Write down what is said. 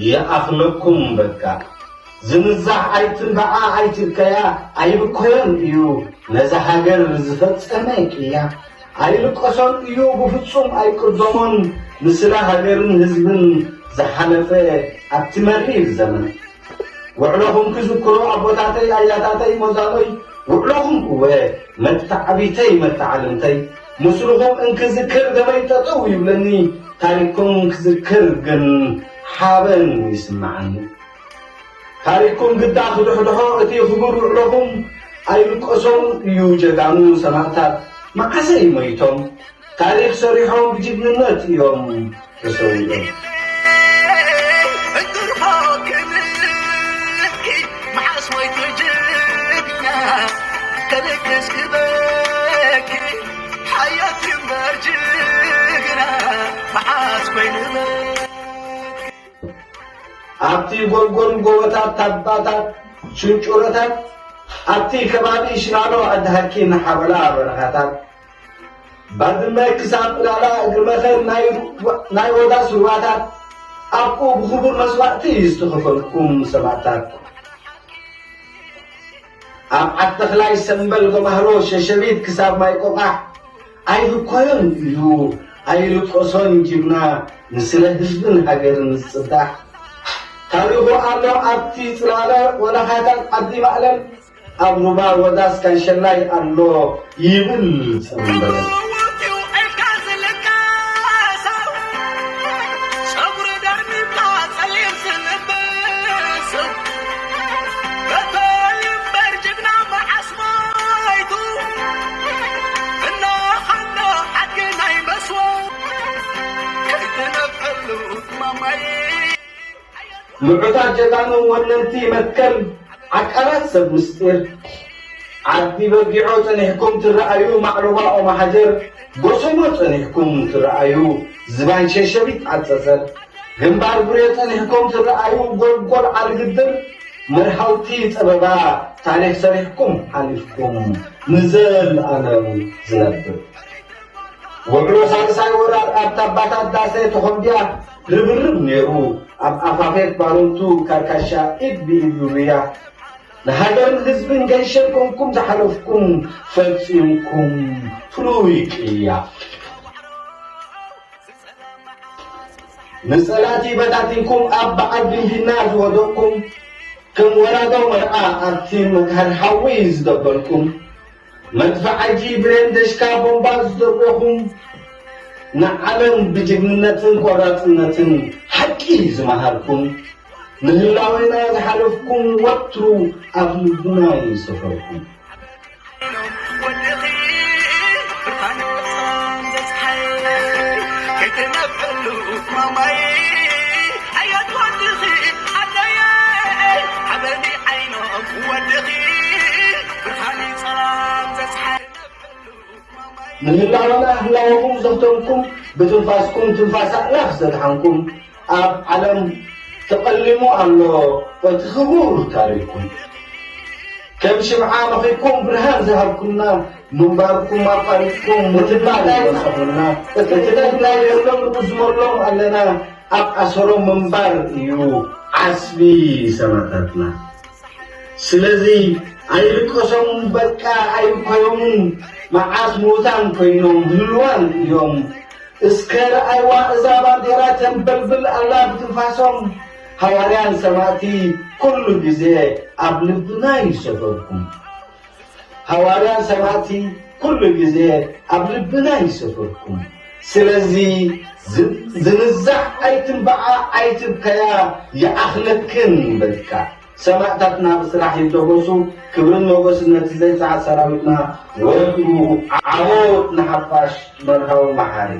ይኣኽለኩም በቃ። ዝንዛሕ ኣይትንብዓ ኣይትብከያ ኣይብከዮን እዩ ነዛ ሃገር ዝፈጸመ ቅያ። ኣይልቀሶን እዩ ብፍጹም ኣይቅደሞን ንስለ ሃገርን ህዝብን ዝሓለፈ ኣብቲ መሪር ዘመን። ውዕሎኹም ክዝክሩ ኣቦታተይ ኣያታተይ ሞዛኖይ ውዕሎኹም እወ መተዓቢተይ መተዓልምተይ ምስልኹም እንክዝክር ደመይ ጠጠው ይብለኒ ታሪክኩም ክዝክር ግን ሓበን ይስምዓኒ። ታሪክኩም ግዳ ክድሕድሖ እቲ ክቡር ውዕሎኹም ኣይልቀሶም እዩ ጀጋኑ ሰማእታት መዓሰ ይሞይቶም ታሪክ ሰሪሖም ብጅግንነት እዮም ተሰዊኦም። እንድርፎ ክንኪ መዓስ ሞይቱ ጅግና ተለገስ ክበኪ ሓያት እምበር ጅግና መዓስ ኮይኑ ኣብቲ ጎልጎል ጎቦታት ታባታት ሽንጩሮታት ኣብቲ ከባቢ ሽናሎ ኣድሃኪ ንሓበላ በረኻታት ባድመ ክሳብ ዕላላ እግሪ መኸር ናይ ወዳስ ሩባታት ኣብኡ ብኽቡር መስዋእቲ ዝተኸፈልኩም ሰማእታት ኣብ ዓድ ተኽላይ ሰምበል ጎማህሮ ሸሸቢት ክሳብ ማይ ቆቃሕ ኣይብኮዮን እዩ ኣይልቆሶን ጅግና ንስለ ህዝብን ሃገርን ዝጽዳሕ ታሪኹ ኣሎ ኣብቲ ጽላለ ወላኻታት ዓዲ ማእለል ኣብ ሩባ ወዳስ ካንሸላይ ኣሎ ይብል ጽምበል። ምዑታት ጀጋኑ ወነንቲ መትከል ዓቃላት ሰብ ምስጢር ዓዲ በጊዖ ጸኒሕኩም ትረኣዩ ማዕሎባ ኦማሓጀር ጎሰሞ ጸኒሕኩም ትረኣዩ ዝባን ሸሸቢት ዓጸጸር ግንባር ቡሬ ጸኒሕኩም ትረኣዩ ጎልጎል ዓልግድር መርሃውቲ ጸበባ ታሪኽ ሰሪሕኩም ሓሊፍኩም ንዘልኣለም ዝነብር ውዕሎ ሳልሳይ ወራር ኣብታ ኣባታት ዳሰ ተኾምቢያ ርብርብ ነይሩ ኣብ ኣፋፌት ባረንቱ ካርካሻ ኢድ ብኢድ ዩርያ ንሃገርን ህዝብን ገንሸል ኮንኩም ዝሓለፍኩም ፈጺምኩም ፍሉይ ቅያ ንጸላእቲ በታቲንኩም ኣብ በዓል ድንጊና ዝወደቕኩም ከም ወራዶ መርዓ ኣብቲ መግሃር ሓዊ ዝደበልኩም መድፍዓጂ ብሬን ደሽካ ቦምባ ዝደበኹም ንዓለም ብጅግንነትን ቆራጽነትን ሓቂ ዝመሃርኩም ንህላዌና ዝሓለፍኩም ወትሩ ኣብ ልብና ይሰፈርኩም። ንህላወና ህላወኹም ዘኽተምኩም ብትንፋስኩም ትንፋስ ኣእላፍ ዘድሓንኩም ኣብ ዓለም ተቐሊሙ ኣሎ እቲ ክቡር ታሪኽኩም። ከም ሽምዓ መኺኩም ብርሃን ዝሃብኩምና ምንባርኩም ኣቋሪጽኩም ምትባዕ ይወሰኹምና እቲ ክደት ናይ የሎም ንብዝመሎም ኣለና ኣብ ኣሰሮም ምንባር እዩ ዓስቢ ሰማእታትና። ስለዚ ኣይልቀሶም በቃ ኣይብኮዮምን መዓስ ምዉታን ኮይኖም ህልዋን እዮም እስከ ረኣይዋ እዛ ባንዴራ ተንበልብል ኣላ ብትንፋሶም ሃዋርያን ሰማእቲ ኩሉ ግዜ ኣብ ልብና ይሰፈርኩም ሃዋርያን ሰማእቲ ኩሉ ግዜ ኣብ ልብና ይሰፈርኩም ስለዚ ዝንዛዕ ኣይትንባዓ ኣይትብከያ ይኣኽለክን በቃ ሰማእታትና ብስራሕ ይደበሱ ክብርን ሞገስን ነቲ ዘይጸዓት ሰራዊትና ወትሩ ዓወት ንሓፋሽ መርሃዊ መሓሪ።